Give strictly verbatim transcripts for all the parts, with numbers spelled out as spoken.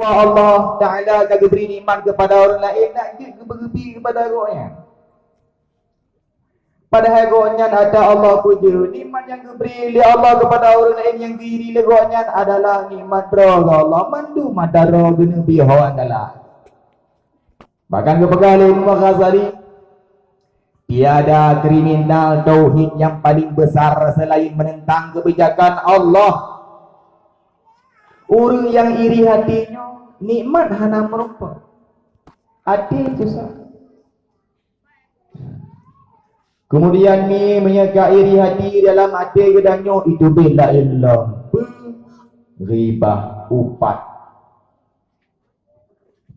Allah Taala ka geubri nikmat keupada ureuëng laén, nak jeuet geubri keupada gobnyan. Padahai gobnyan ata Allah peujeuet, nikmat nyang geubri lé Allah keupada ureuëng laén nyang geuiri lé gobnyan adalah nikmat droe geuh Allah, mandum ata droe geuneubri ho andalah. Bahkan geupeugah lé Imam Ghazali, "Tiada kriminal tauhid nyang paling besar selain menentang kebijakan Allah." Ureuëng nyang iri hati nyoe nikmat hana meurumpok, até susah. Kemudian mi meunyoe ka iri hati dalam até geutanyoe, itu bela ilom, peuribah upat.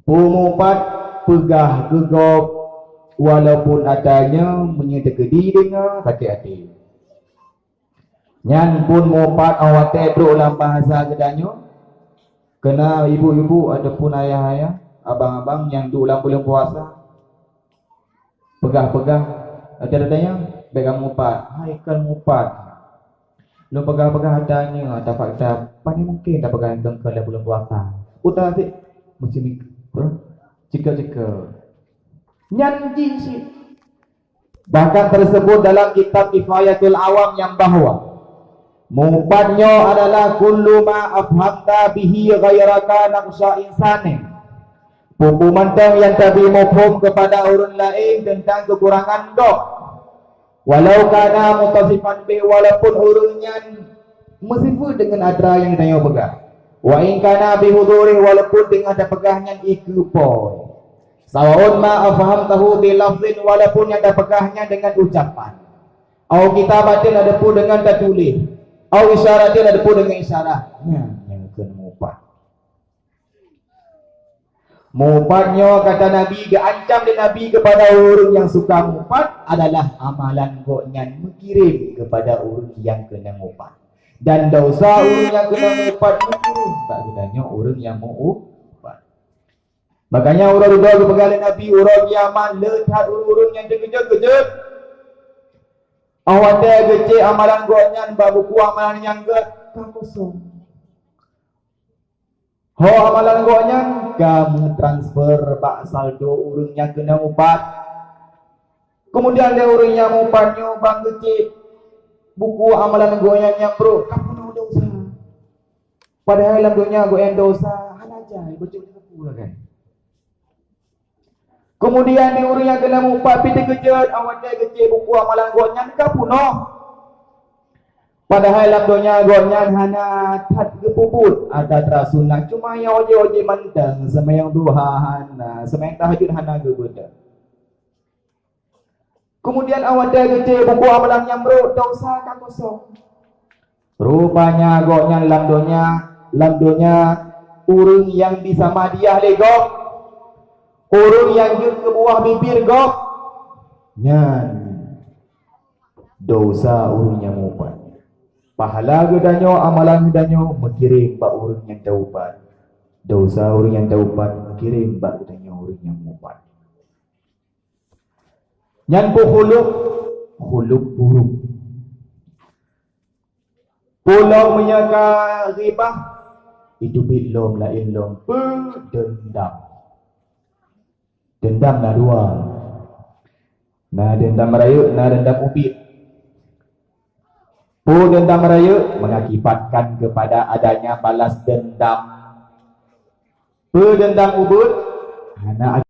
Peumupat peugah geugob, walaupun ata nyoe meunyoe teukeudi deungoe sakét até. Nyan pun mupat 'oh watée trok lam bahasa geutanyoe, keuna ibu-ibu ataupun ayah-ayah, abang-abang nyang duek lam buleuen puasa, peugah-peugah, ata-ata nyan bék kamoe mupat, hai kal mupat. Lôn peugah-peugah ata nyoe, ata fakta, pane mungken tapeugah keu lam buleuen puasa. Uta sit meucemik, cika-cika. Nyan jih sit. Bahkan tersebut dalam kitab Kifayatul Awam nyang bahwa mupat nyoe adalah kullu ma afhamta bihi ghairaka naqsa insanin. Peue-peue mantong nyang tabi muphom keupada ureuëng laén teuntang keukurangan gob. Walau kana mutasifan bih, walaupun ureuëng nyan meusifeuet deungon atra nyang tanyoe peugah. Wa in kana bi huduri, walaupun deungon tapeugah nyan ikeue po. Sawaun ma afhamtahu bi lafzin, walaupun nyang tapeugah nyan deungon ucapan. Au kitabatin, ataupun deungon tatuléh. Au isyaratin, ataupun deungon isyarat. Nyan nyang keuneuk mupat. Mupat nyoe kata Nabi, geuancam lé Nabi keupada ureuëng nyang suka mupat adalah amalan gobnyan meukirém keupada ureuëng nyang keuneuk mupat. Dan desya ureuëng nyang keuneuk mupat meukirém bak geutanyoe ureuëng nyang mupat. Makanya uroe dudoe geupeugah lé Nabi, uroe kiamat le that ureuëng-ureuëng nyang teukeujot-keujot. 'Oh watée geucék amalan gobnyan bak buku amalan nyang gét ka kosong. Ho amalan gobnyan ka meutransfer bak saldo ureuëng nyang keuneuk mupat. Kemudian lé ureuëng nyang mupat nyoe ban geucék buku amalan gobnyan nyang brok ka peunoh desya. Padahai lam donya gobnyan desya hana jai, beujeuet lé sapeue lagée. Kemudian di ureuëng nyang keuneuk mupat pih teukeujot, 'oh watée geucék buku amalan gobnyan ka peunoh. Padahai lam donya gobnyan hana that geupeubuet atra sunat, cuma nyang ojée-ojée mantong, seumayang duha hana, seumayang tahajud hana geubeudôh. Kemudian 'oh watée geucék buku amalan nyang brok, desya ka kosong. Rupanya gobnyan lam donya, lam donya ureuëng nyang disamadiah lé gob, ureuëng nyang jeuet keu buah bibir gob, nyan desya ureuëng nyang mupat. Pahala geutanyoe, amalan geutanyoe meukirém bak ureuëng nyang taubat. Desya ureuëng nyang taubat meukirém bak geutanyoe ureuëng nyang mupat. Nyan peukhuluk, khuluk buruk. Peulom meunyoe ka ghibah, itu bit lom laén lom peudeundam. Deundam na dua. Na deundam rayeuk, na deundam ubit. Peudeundam rayeuk mengakibatkan kepada adanya balas dendam. Peudeundam ubit hana